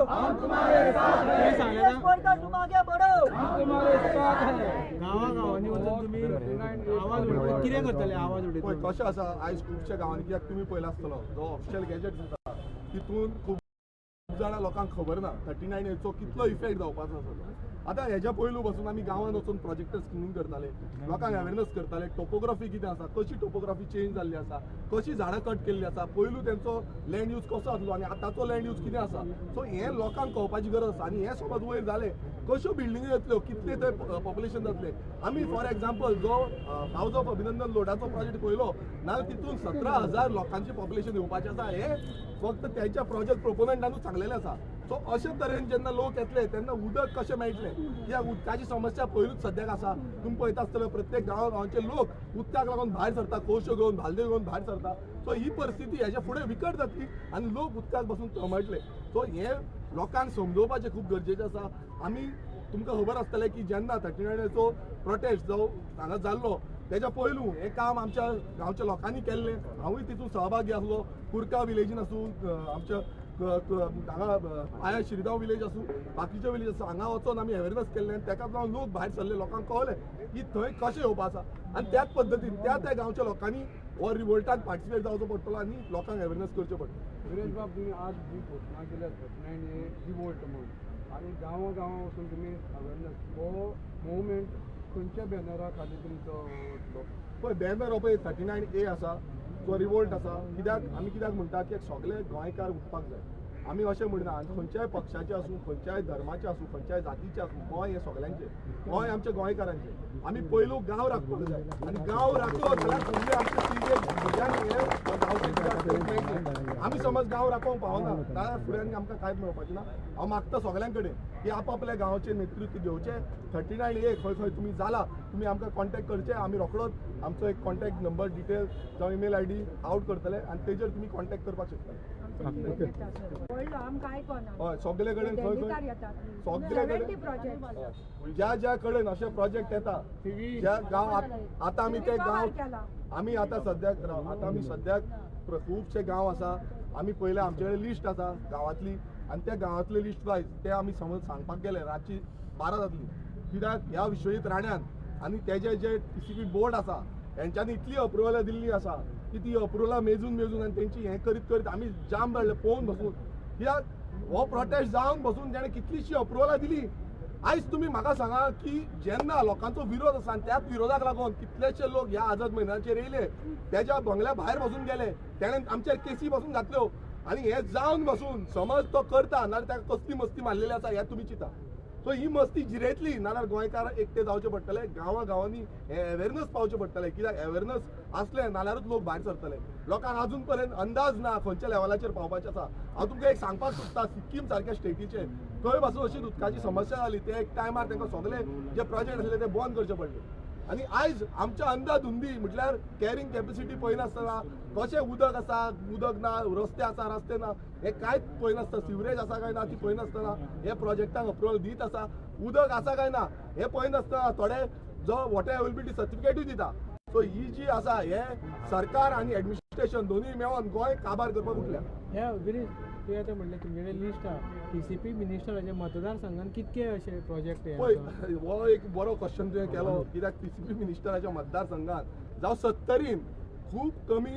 हम तुम्हारे साथ हैं। विरेश बोरकर, तुम आगे बढ़ो, हम तुम्हारे साथ हैं। गांवागांवांनी वचून तुमी आवाज उडयता, कितें करतले आवाज उडयता? पळय कशें आसा आयज खुबश्या गांवांनी, कित्याक तुमी पळयला आसतलो जो ऑफिशियल गॅजेट आसा तितून खूब जाणां लोकांक खबर ना 39 एचो कितलो इफेक्ट जावपाचो आसा तो. आतां हेज्या पयलू बसून आमी गांवांत वचून प्रोजेक्टर स्क्रिनींग करताले, लोकांक अवेरनस करताले, टोपोग्राफी कितें आसा, कशी टोपोग्राफी चेंज जाल्ली आसा, कशी झाडां कट केल्ली आसा, पयलू तेंचो लँड यूज कसो आसलो आनी आतांचो लँड यूज कितें आसा. सो हें लोकांक कळपाची गरज आसा. आनी हें समज वयर जालें, कश्यो बिल्डिंग्यो येतल्यो, कितले थंय पॉप्युलेशन जातलें. आमी फॉर एग्जाम्पल जो हावज ऑफ अभिनंदन लोडाचो प्रोजेक्ट पळयलो नाजाल्यार तितून 17,000 लोकांचें पॉप्युलेशन येवपाचें आसा, हें फक्त त्यांच्या प्रोजेक्ट प्रोपोनंटानूच सांगलेलें आसा. सो अशे तरेन जेन्ना लोक येतले तेन्ना उदक कशें मेळटलें, कित्याक उदकाची समस्या पयलूच सद्याक आसा. तुमी पळयता आसतले प्रत्येक गांवा गांवचे लोक उदकाक लागून भायर सरता, कोळश्यो घेवन भालद्यो घेवन भायर सरता. सो ही परिस्थिती हेच्या फुडें विकट जातली आनी लोक उदकाक बसून तळमळटले. सो हें लोकांक समजोवपाचें खूब गरजेचें आसा. आमी तुमकां खबर आसतलें की जेन्ना 39चो प्रोटेस्ट जावं हांगा जाल्लो तेज्या पयलू हें काम आमच्या गांवच्या लोकांनी केल्लें. हांवूय तितून सहभागी आसलो. कुरका विलेजीन आसूं, आमच्या हांगा आया शिरगांव विलेज आसूं, बाकीचे विलेज आसूं, हांगा वचोन आमी अवेरनस केल्लें आनी तेकाच लागून लोक भायर सरले, लोकांक कळ्ळें की थंय कशें येवपा आसा. आनी त्याच पद्दतीन त्या त्या गांवच्या लोकांनी हो रिवोल्टान पार्टिसिपेट जावचो पडटलो आनी लोकांक अवेरनस करचें पडटलें. विरेश बाब, तुमी आज जी घोशणा केल्या 39 ए रिवोल्ट म्हणून आनी गांवां गांवां वचून तुमी अवेरनस, हो मुवमेंट खंयच्या बॅनरा खाली तुमचो वतलो? पळय बॅनर हो पळय 39A आसा, तो रिवोल्ट आसा. कित्याक आमी कित्याक म्हणटा की सगळे गोंयकार उठपाक जाय. आमी अशें म्हणना आनी खंयच्याय पक्षाचे आसूं, खंयच्याय धर्माचे आसूं, खंयच्याय जातीचे आसूं, गोंय हें सगळ्यांचें, गोंय आमच्या गोंयकारांचें. आमी पयलू गांव राखपाक जाय आनी गांव राखलो जाल्यार फुडले आमचे पिळगे भुरग्यांक हे गांवचें कितें मेळटलें. आमी समज गांव राखोवंक पावना जाल्यार फुडें आनी आमकां कांयच मेळपाचें ना. हांव मागता सगळ्यां कडेन की आपापल्या गांवचें नेतृत्व घेवचें. 39A खंय खंय तुमी जाला तुमी आमकां कॉन्टेक्ट करचे, आमी रोखडोच आमचो एक कॉन्टेक्ट नंबर डिटेल जावं ईमेल आयडी आवट करतले आनी तेजेर तुमी कॉन्टेक्ट करपाक शकता. हय, सगळे कडेन खंय खंय सगळे कडेन ज्या ज्या कडेन अशे प्रोजेक्ट येता ज्या गांव आतां आमी ते गांव आमी आतां सद्याक आतां आमी सद्याक खुबशे गांव आसा. आमी पयले आमचे कडेन लिस्ट आसा गांवांतली आनी त्या गांवांतले लिस्ट वायज ते आमी समज सांगपाक गेले रातची 12 जातली. कित्याक ह्या विश्वजीत राण्यान आनी तेजे जे TCP board आसा हेंच्यांनी इतली अप्रुवलां दिल्ली आसा की ती अप्रुवलां मेजून मेजून आनी तेंची हें करीत करीत आमी जाम जाल्ले पळोवन बसून. कित्याक हो प्रोटेस्ट जावन बसून तेणें कितलीशी अप्रुवलां दिली. आयज तुमी म्हाका सांगा की जेन्ना लोकांचो विरोध आसा आनी त्याच विरोधाक लागून कितलेशे लोक ह्या आझाद मैदानाचेर येयले, तेज्या बंगल्या भायर बसून गेले, तेणें आमचेर केसी बसून घातल्यो आनी हे जावन बसून समज तो करता नाजाल्यार ताका कसली मस्ती मारलेली आसा हें तुमी चिंता. सो ही मस्ती जिरयतली नाजाल्यार गोंयकार एकटे जावचे पडटले, गांवा गांवांनी हें अवेरनस पावचें पडटलें. कित्याक अवेरनस आसलें नाल्यारूच लोक भायर सरतले. लोकांक अजून पर्यंत अंदाज ना खंयच्या लेवलाचेर पावपाचें आसा. हांव तुमकां एक सांगपाक सोदता, सिक्कीम सारक्या स्टेटीचेर थंय पासून अशीच उदकाची समस्या जाली, ते एक टायमार तांकां सगळे जे प्रोजेक्ट आसले ते बंद करचे पडले. आनी आयज आमच्या अंदाधुंदी म्हटल्यार कॅरिंग कॅपेसिटी पळयनासतना कशें उदक आसा उदक ना, रस्ते आसा रस्ते ना, हें कांयच पळयनासतना, सिवरेज आसा काय ना ती पळयनासतना हे प्रोजेक्टांक अप्रुवल दीत आसा. उदक आसा काय ना हें पळयनासतना थोडे जो वॉटर अवेलेबिलिटी सर्टिफिकेटूय दिता. सो ही जी आसा हे सरकार आनी एडमिनिस्ट्रेशन दोनूय मेळोन गोंय काबार करपाक उठल्या. ह्या विरेश, तुवें आतां म्हणलें तुमचे कडेन लिस्ट आहा TCP मिनिस्टराच्या मतदारसंघान कितके अशे प्रोजेक्ट पळय हो एक बरो क्वेश्चन तुवें केलो. कित्याक TCP मिनिस्टराच्या मतदारसंघात जावं सत्तरीन खूब कमी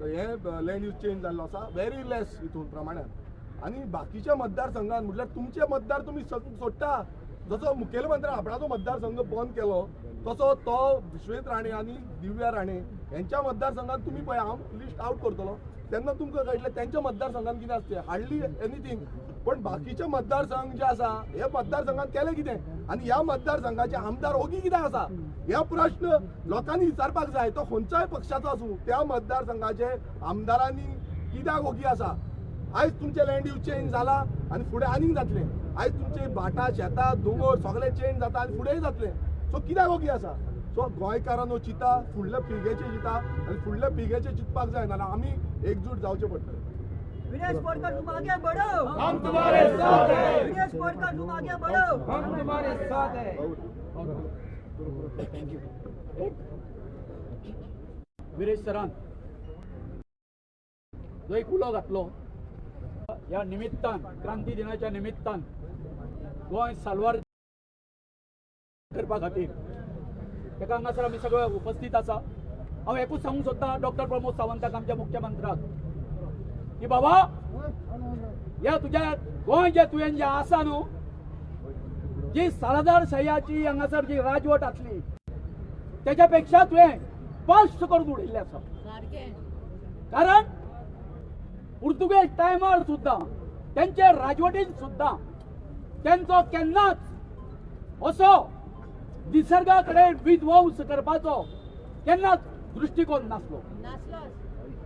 हे लँड यूज चेंज जाल्लो आसा, व्हेरी लेस हितून प्रमाणान. आनी बाकीच्या मतदारसंघात म्हटल्यार तुमचे मतदार तुमी सोडटा. जसो मुखेलमंत्र्यान आपणाचो मतदारसंघ बंद केलो तसो तो विश्वजीत राणे आनी दिव्या राणे हेंच्या मतदारसंघात तुमी पळय हांव लिस्ट आवट करतलो तेन्ना तुमकां कळटलें तेंच्या मतदारसंघात कितें आसता, हार्डली एनिथींग. पण बाकीचे मतदारसंघ जे आसा हे मतदारसंघात केलें कितें आनी ह्या मतदारसंघाचे आमदार ओगी कित्याक आसा हे प्रश्न लोकांनी विचारपाक जाय. तो खंयच्याय पक्षाचो आसूं त्या मतदारसंघाचे आमदारांनी कित्याक ओगी आसा. आयज तुमचें लँड यूज चेंज जाला आनी फुडें आनीक जातलें. आयज तुमचे भाटां शेतां दोंगर सगळें चेंज जाता आनी फुडेंय जातलें. सो कित्याक ओगी आसा. सो गोंयकारांनो चिंता, फुडल्या पिळगेचें चिंता आनी फुडल्या पिळगेचें चिंतपाक जाय, नाजाल्यार आमी एकजूट जावचें पडटलें. विरेश बोरकर तुम आगे बढ़ो, हम तुम्हारे साथ हैं। विरेश बोरकर तुम आगे बढ़ो, हम तुम्हारे साथ हैं। Thank you. Viresh सरान जो एक उलो घातलो ह्या निमित्तान, क्रांती दिनाच्या निमित्तान गोंय साल्वार करपा खातीर ताका हांगासर आमी सगळे उपस्थित आसा. हांव एकूच सांगूंक सोदता डॉक्टर प्रमोद सावंताक, आमच्या मुख्यमंत्र्याक, की बाबा ह्या तुज्या गोंय जें तुवें जें आसा न्हू, जी सालादारशाहीची हांगासर जी राजवट आसली तेच्या पेक्षा तुवें स्पश्ट करून उडयल्लें आसा. कारण पुर्तुगेज टायमार सुद्दां तेंचे राजवटीन सुद्दां तेंचो केन्नाच असो निसर्गा कडेन विध्वंस करपाचो केन्नाच दृष्टिकोन नासलो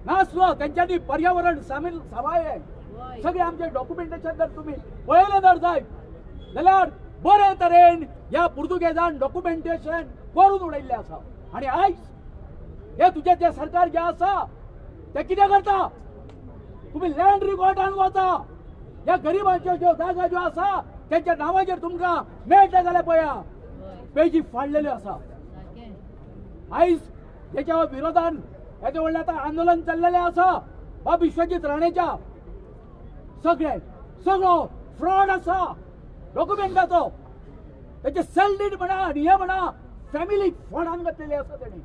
नासलो. तेंच्यांनी पर्यावरण सामील सांबाळ्ळें. सगळे आमचे डॉक्युमेंटेशन जर तुमी पळयलें जर जायत जाल्यार बरे तरेन ह्या पुर्तुगेजान डॉक्युमेंटेशन करून उडयल्लें आसा. आनी आयज हे तुजें जें सरकार जें आसा तें कितें करता, तुमी लँड रिकॉर्डान वता, ह्या गरिबांच्यो ज्यो जागा ज्यो आसा तेंच्या नांवाचेर तुमकां मेळटा जाल्यार पळया पेजी फाडलेल्यो आसा. आयज हेच्या विरोधान हेजे व्हडलें आतां आंदोलन चल्लेलें आसा. बाब विश्वजीत राणेच्या सगळे सगळो फ्रॉड आसा डॉक्युमेंटाचो, तेचे सेल डीड म्हणा आनी हे म्हणा फॅमिली फोंडान घातलेली आसा तेणी.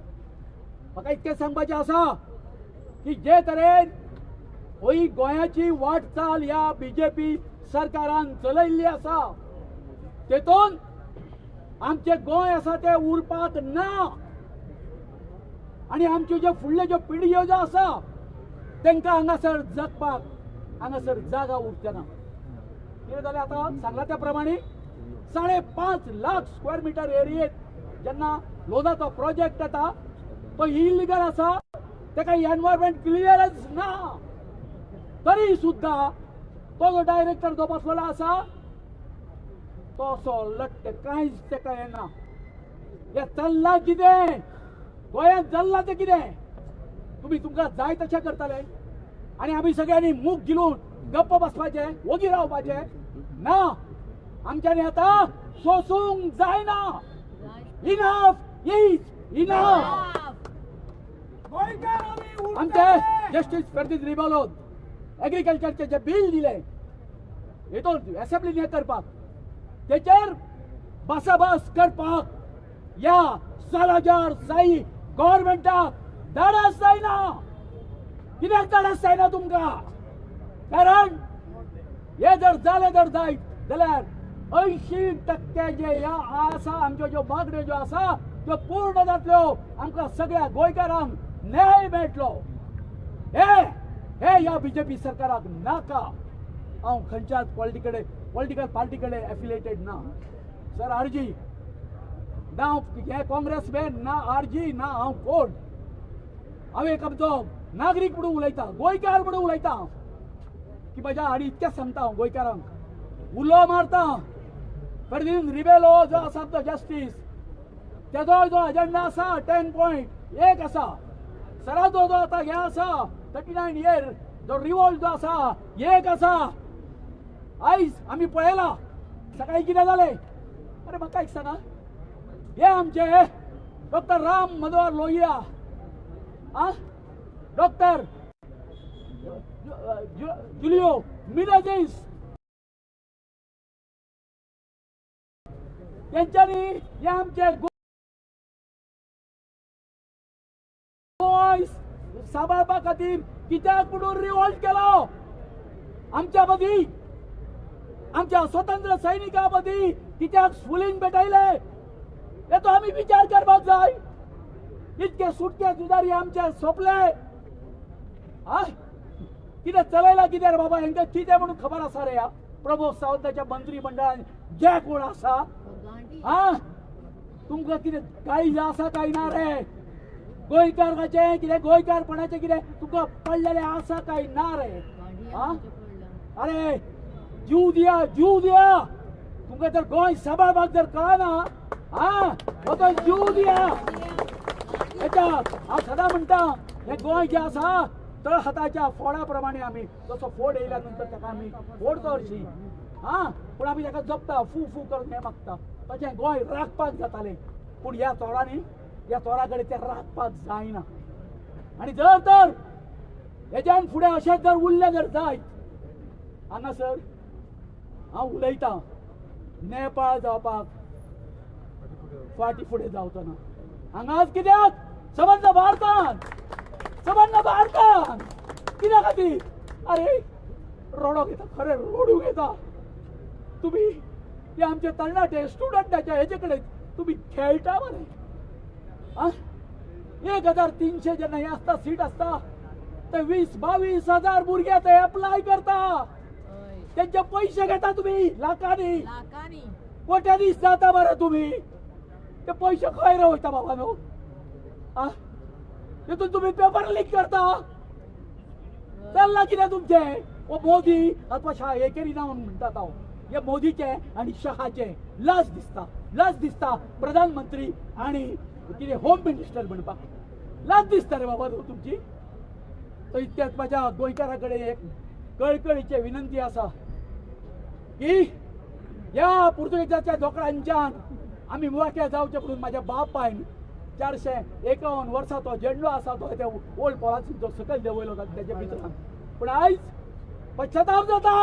म्हाका इतकें सांगपाचें आसा की जे तरेन ही गोंयाची वाटचाल ह्या बीजेपी सरकारान चलयल्ली आसा तेतून आमचें गोंय आसा तें उरपाक ना आनी आमच्यो ज्यो फुडल्यो ज्यो पिळग्यो ज्यो आसा तांकां हांगासर जगपाक हांगासर जागा उरचे ना. कितें जालें आतां सांगलां त्या प्रमाणे 5.5 लाख स्क्वेअर मिटर एरियेंत जेन्ना लोनाचो प्रोजेक्ट येता तो इलिगल आसा, ताका एनवायरमेंट क्लियरन्स ना, तरी सुद्दां तो जो डायरेक्टर जो बसलेलो आसा तो असो लट्ट कांयच ताका येना. हें चल्लां कितें गोंयांत चल्लां तें कितें, तुमी तुमकां जाय तशें करतले आनी आमी सगळ्यांनी मूग गिलून गप्प बसपाचें, वोगी रावपाचें ना. आमच्यांनी आतां सोसूंक जायना. Enough is enough. आमचे जस्टीस फेर्दीन रिबेलो एग्रीकल्चरचे जे बील दिले हेतून एसेंब्लीन हें करपाक, तेचेर भासाभास करपाक ह्या सालाजार साई गव्हर्मेंटाक धाडस जायना. कित्याक धाडस जायना तुमकां? कारण हे जर जालें जर जायत जाल्यार 80% जे ह्या आसा आमच्यो ज्यो मागण्यो ज्यो आसा त्यो पूर्ण जातल्यो, आमकां सगळ्या गोंयकारांक न्याय मेळटलो. हे हे ह्या बीजेपी सरकाराक नाका. हांव खंयच्याच पॉलिटिकल पार्टी कडेन एफिलिएटेड ना सर. आरजी ना हे काँग्रेसमॅन ना, आरजी ना, हांव कोण? हांव एक आमचो नागरीक म्हणून उलयतां, गोंयकार म्हणून उलयतां की म्हज्या आनी इतकेंच सांगता हांव गोंयकारांक उलो मारता. फेर्दीन रिबेलो जो आसा तो जस्टीस तेजो जो एजेंडा आसा 10.1 आसा, सराचो जो आतां हें आसा 39 इयर जो रिवॉल्ट जो आसा एक आसा. आयज आमी पळयला सकाळी कितें जालें. अरे म्हाका एक सांगा, हे आमचे डॉक्टर राम मनोहर लोहिया, आ डॉक्टर जुलियो मिनेझीस यांच्यानी हे आमचे गोंय सांबाळपा खातीर कित्याक म्हणून रिवॉल्ट केलो? आमच्या मदीं आमच्या स्वतंत्र सैनिकां मदीं कित्याक स्फुलिंग पेटयले हेचो आमी विचार करपाक जाय. इतके सुटके झुजारी आमचे सोंपले. आ कितें चलयलां कितें रे बाबा हेंकां कितें म्हणून खबर आसा रे ह्या प्रमोद सावंताच्या मंत्रीमंडळान जे कोण आसा. आ तुमकां कितें काळीज आसा काय ना रे? गोंयकाराचें कितें गोंयकारपणाचें कितें तुमकां पडलेलें आसा काय ना रे? आ अरे जीव दिया, जीव दिया. तुमकां जर गोंय सांबाळपाक जर कळना आ वचून जीव दिया. हेच्या हांव सदां म्हणटा हें गोंय जें आसा तळ हाताच्या फोडा प्रमाणे आमी जसो फोड येयल्या नंतर ताका आमी फोडचो हरशीं आं, पूण आमी ताका जपता, फू फू करून हें मागता. तशें गोंय राखपाक जातालें, पूण ह्या चोरांनी ह्या चोरा कडेन तें राखपाक जायना. आनी जर तर हेज्यान फुडें अशेंच जर उरलें जर जायत हांगासर हांव उलयतां नेपाळ जावपाक फाटीं फुडें जावचो ना. हांगाच कित्याक सबंद भारतान, सबंद भारतान कित्या खातीर? अरे रडोंक येता, खरें रडूंक येता. तुमी ते आमचे तरणाटे स्टुडंटाच्या हेजे कडेन तुमी खेळटा मरे. आं 1300 जेन्ना हें आसता सीट आसता ते 20-22 हजार भुरगे ते एप्लाय करता, तेंचे पयशे घेता तुमी लाखांनी, कोट्यांनी जाता मरे तुमी. ते पयशे खंय रे वयता बाबा न्हू? आं तितून तुमी पेपर लीक करता, चल्लां कितें तुमचें? ओ मोदी अथवा शाह हे करिना म्हणून म्हणटात हांव, हे मोदीचें आनी शहाचें लज दिसता, लज दिसता प्रधानमंत्री आनी कितें होम मिनिस्टर म्हणपाक लज दिसता रे बाबा तुमची. तर इतक्याच म्हाज्या गोंयकारा कडेन एक कळकळीची विनंती आसा की ह्या पुर्तुगेजाच्या धोकडांच्यान आमी वाट्या जावचे म्हणून म्हाज्या बापायन 451 वर्सां तो झेंडो आसा तो त्या ओल्ड पोलाचो सकयल देंवयलो तेच्या भितरान. पूण आयज पश्चाताप जाता,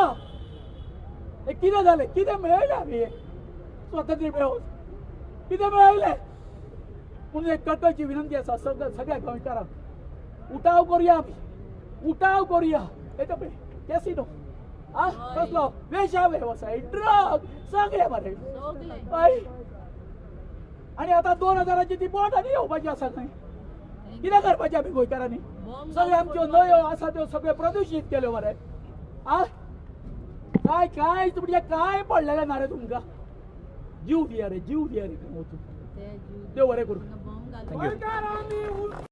हे कितें जालें, कितें मेळयलें आमी स्वातंत्र्य मेळोवन कितें मेळयलें? म्हणून एक कळकळची विनंती आसा सगळ्या गोंयकारांक, उठाव करुया आमी, उठाव करुया. येता पळय कॅसिनो आं कसलो वेशा वेवसाय, ड्रग सगळे मरे. हय आनी आतां 2000ची ती बोट आनी येवपाची आसा खंय. कितें करपाचें आमी गोंयकारांनी? सगळे आमच्यो न्हंयो आसा त्यो सगळ्यो प्रदुशीत केल्यो मरे. आं काय काय म्हणजे काय पडलेलें ना रे तुमकां? जीव दिया रे, जीव दिया रे, वचून देव बरें करूं. Thank you.